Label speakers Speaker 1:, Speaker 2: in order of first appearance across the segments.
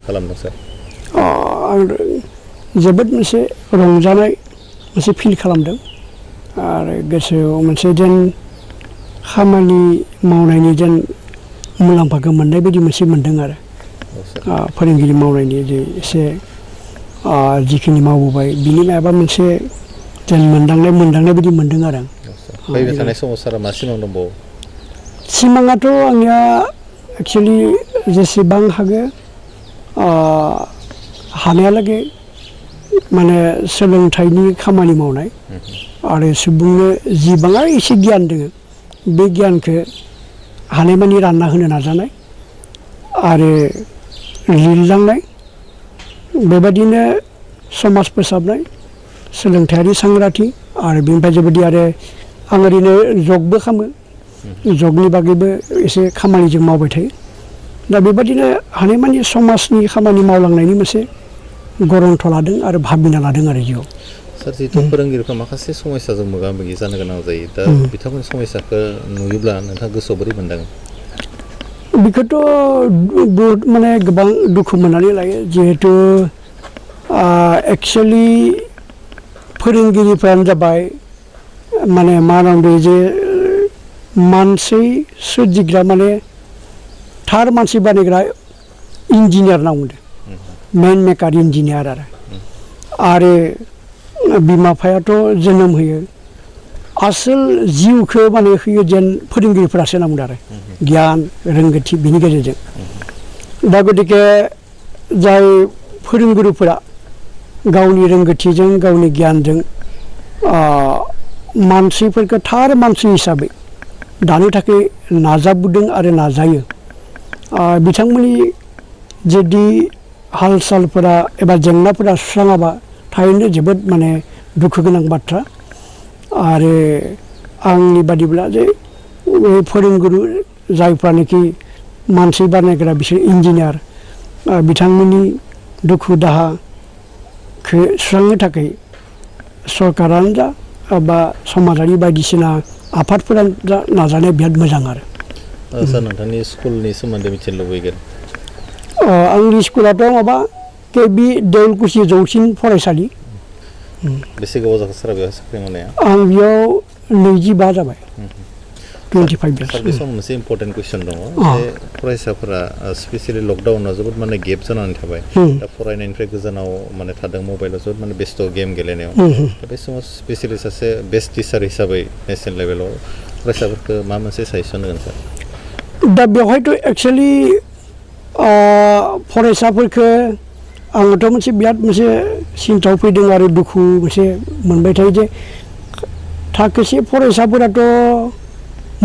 Speaker 1: खालामदों सार?
Speaker 2: आं जोबोद मोनसे रंजानाय मोनसे फिल खालामदों आरो गोसोआव मोनसे जेन खामानि मावनायनि जेन मुलाम्फाखौ मोननाय बायदि मोनसे मोनदों आरो फोरोंगिरि मावनायनि जे एसे जिखिनि मावबोबाय बिनि माबा मोनसे जेन मोनदांनाय बायदि मोनदों आरो आं
Speaker 1: फैबाय थानाय समाव सारा मा सिमां दंबावो?
Speaker 2: सिमाङाथ' आंनिया एक्सुवेलि जेसेबां हागो हानायालागै माने सोलोंथाइनि खामानि मावनाय आरो सुबुंनो जिबाङा एसे गियान दङ बे गियानखौ हानायमानि रानना होनो नाजानाय आरो लिरलांनाय बेबायदिनो समाज फोसाबनाय सोलोंथायारि सांग्रांथि आरो बेनिफ्राय जोबोदि आरो आं ओरैनो जगबो खालामो जगनि बागैबो एसे खामानि जों मावबाय थायो दा बेबायदिनो हानायमानि समाजनि खामानि मावलांनायनि मोनसे गरन्थ लादों आरो भाबिना लादों आरो जिउआव
Speaker 1: सार जिहेतु फोरोंगिरिफ्रा माखासे समस्याजों मोगा मोगि जानो गोनां जायो दा बिथांमोननि समस्याखौ नुयोब्ला नोंथाङा गोसोआव बोरै मोनदाङो?
Speaker 2: बेखौथ' बहुत माने गोबां दुखु मोननानै लायो जिहेतु एक्सुवेलि फोरोंगिरिफ्रानो जाबाय माने मा होनांगौ जे मानसि सोरजिग्रा माने थार मानसि बानायग्रा इन्जिनियार होनना बुंदों मेन मेकार इन्जिनियार आरो बिमा बिफायाथ' जोनोम होयो आसोल जिउखौ माने होयो जेन फोरोंगिरिफोरासो होनना बुंदों आरो गियान रोंगौथि बिनि गेजेरजों दा गतिके जाय फोरोंगुरुफोरा गावनि रोंगौथिजों गावनि गियानजों मानसिफोरखौ थार मानसि हिसाबै दानो थाखाय नाजाबोदों आरो नाजायो बिथांमोननि जुदि हाल सालफोरा एबा जेंनाफोरा सुस्राङाबा थारैनो जोबोद माने दुखु गोनां बाथ्रा आरो आंनि बादिब्ला जे फोरोंगुरु जायफ्रानोखि मानसि बानायग्रा बिसोर इन्जिनियार बिथांमोननि दुखु दाहाखौ सुस्रांनो थाखाय सरकारानो जा बा समाजारि बायदिसिना आफादफोरानो जा नाजानाया बिराद मोजां आरो
Speaker 1: सार नोंथांनि स्कुलनि सोमोन्दै मिथिनो लुबैगोन।
Speaker 2: आंनि स्कुलाथ' माबा केबि देवलकुसि जौसिन फरायसालि।
Speaker 1: बेसे गोबाव जाखो सारा बेयाव साख्रि मावनाया?
Speaker 2: आं बेयाव 25 जाबाय 25 इयार्स।
Speaker 1: सार बे समाव मोनसे इम्पर्टेन्ट कुइसन दङ जे फरायसाफोरा स्पेसियेलि लकडाउनाव जोबोद माने गेप जानानै थाबाय दा फरायनायनिफ्राय गोजानाव माने थादों मबाइलाव जोबोद माने बेस्थ' गेम गेलेनायाव दा बे समाव स्पेसियेलि सासे बेस्ट टिचार हिसाबै नेसनेल लेभेलाव फरायसाफोरखौ मा मोनसे साजेसन होगोन सार?
Speaker 2: दा बेवहायथ' एक्सुवेलि फरायसाफोरखौ आङोथ' मोनसे बिराद मोनसे सिन्थायाव फैदों आरो दुखु मोनसे मोनबाय थायो जे थाखोसे फरायसाफोराथ'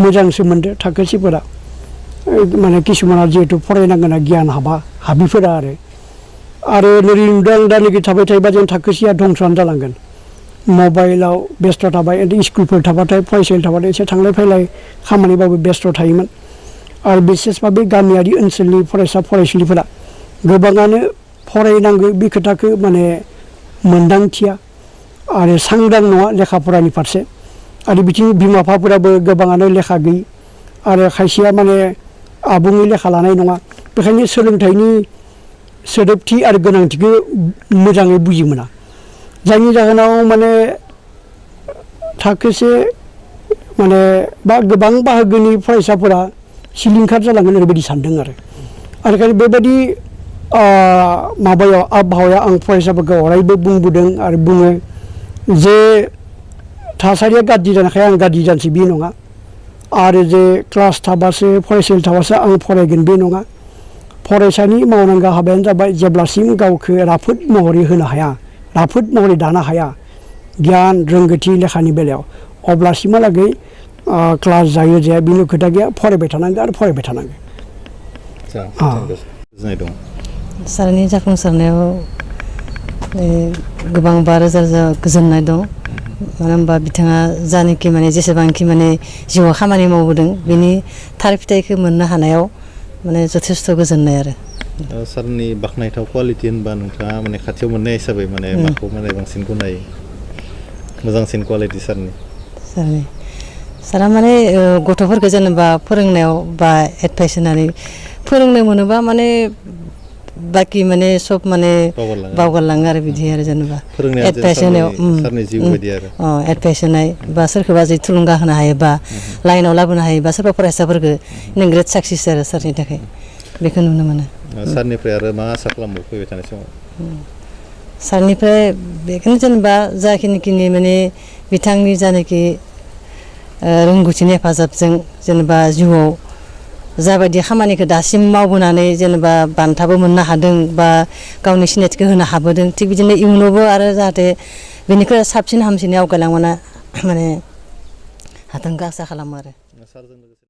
Speaker 2: मोजांसो मोनदों थाखोसेफोरा माने किसुमाना जिहेतु फरायनांगोना गियान हाबिफोरा आरो ओरै नुदों आं दा नैखि थाबाय थायोबा जों थाखोसेया धंस'आनो जालांगोन मबाइलाव बेस्थ' थाबाय स्कुलफोर थाबाथाय फरायसालि थाबाथाय एसे थांलाय फैलाय खामानिबाबो बेस्थ' थायोमोन आरो बिसेसबा बे गामियारि ओनसोलनि फरायसा फरायसुलिफोरा गोबाङानो फरायनांगौ बे खोथाखौ माने मोनदांथिया आरो सांग्रां नङा लेखा फरानि फारसे आरो बिथिं बिमा बिफाफोराबो गोबाङानो लेखा गैयि आरो खायसेया माने आबुङै लेखा लानाय नङा बेखायनो सोलोंथाइनि सोदोबथि आरो गोनांथिखौ मोजाङै बुजि मोना जायनि जाहोनाव माने थाखोसे माने बा गोबां बाहागोनि फरायसाफोरा सिलिंखार जालांगोन ओरैबायदि सानदों आरो बेबायदि माबायाव आबहावाया आं फरायसाफोरखौ अरायबो बुंबोदों आरो बुङो जे थासारिया गाज्रि जानायखाय आं गाज्रि जानोसै बे नङा आरो जे क्लास थाबासो फरायसालि थाबासो आं फरायगोन बे नङा फरायसानि मावनांगौ हाबायानो जाबाय जेब्लासिम गावखौ राफोद महरै होनो हाया राफोद महरै दानो हाया गियान रोंगौथि लेखानि बेलायाव अब्लासिमहालागै क्लास जायो जाया बेनि खोथा गैया फरायबाय थानांगौ आरो फरायबाय थानांगौ।
Speaker 3: सारनि जाफुंसारनायाव गोबां रोजा रोजा गोजोननाय दं मानो होनबा बिथाङा जानाखि माने जेसेबांखि माने जिउआव खामानि मावबोदों बेनि थार फिथाइखौ मोननो हानायाव माने जथेस्थ' गोजोननाय आरो
Speaker 1: सारनि बाख्नायथाव कुवालिटि होनबा नोंथाङा माने खाथियाव मोननाय हिसाबै माने माखौ माने बांसिन गनायो मोजांसिन कुवालिटि सारनि सारा
Speaker 3: माने गथ'फोरखौ जेनेबा फोरोंनायाव बा एडभाइस होनानै फोरोंनो मोनोबा माने बाकी माने सब माने
Speaker 1: बावगारलाङो।
Speaker 3: बावगारलाङो आरो बिदि आरो जेनेबा
Speaker 1: फोरोंनाया
Speaker 3: एडभाइस होनायाव
Speaker 1: सारनि जिउ बायदि आरो
Speaker 3: एडभाइस होनाय बा सोरखौबा जुदि थुलुंगा होनो हायोबा लाइनाव लाबोनो हायोबा सोरबा फरायसाफोरखौ नों ग्रेट साक्सेस आरो सारनि थाखाय बेखौ नुनो मोनो।
Speaker 1: सारनिफ्राय आरो मा आसा खालामो फैबाय थानाय समाव?
Speaker 3: सारनिफ्राय बेखौनो जेनेबा जाखिनि माने बिथांनि जानाखि रोंगौथिनि हेफाजाबजों जेनेबा जिउआव जाबायदि खामानिखौ दासिम मावबोनानै जेनेबा बान्थाबो मोननो हादों बा गावनि सिनायथिखौ होनो हाबोदों थिग बिदिनो इयुनावबो आरो जाहाथे बेनिख्रुइ साबसिन हामसिनै आवगायलांनो माने हाथोंखौ आसा खालामो आरो।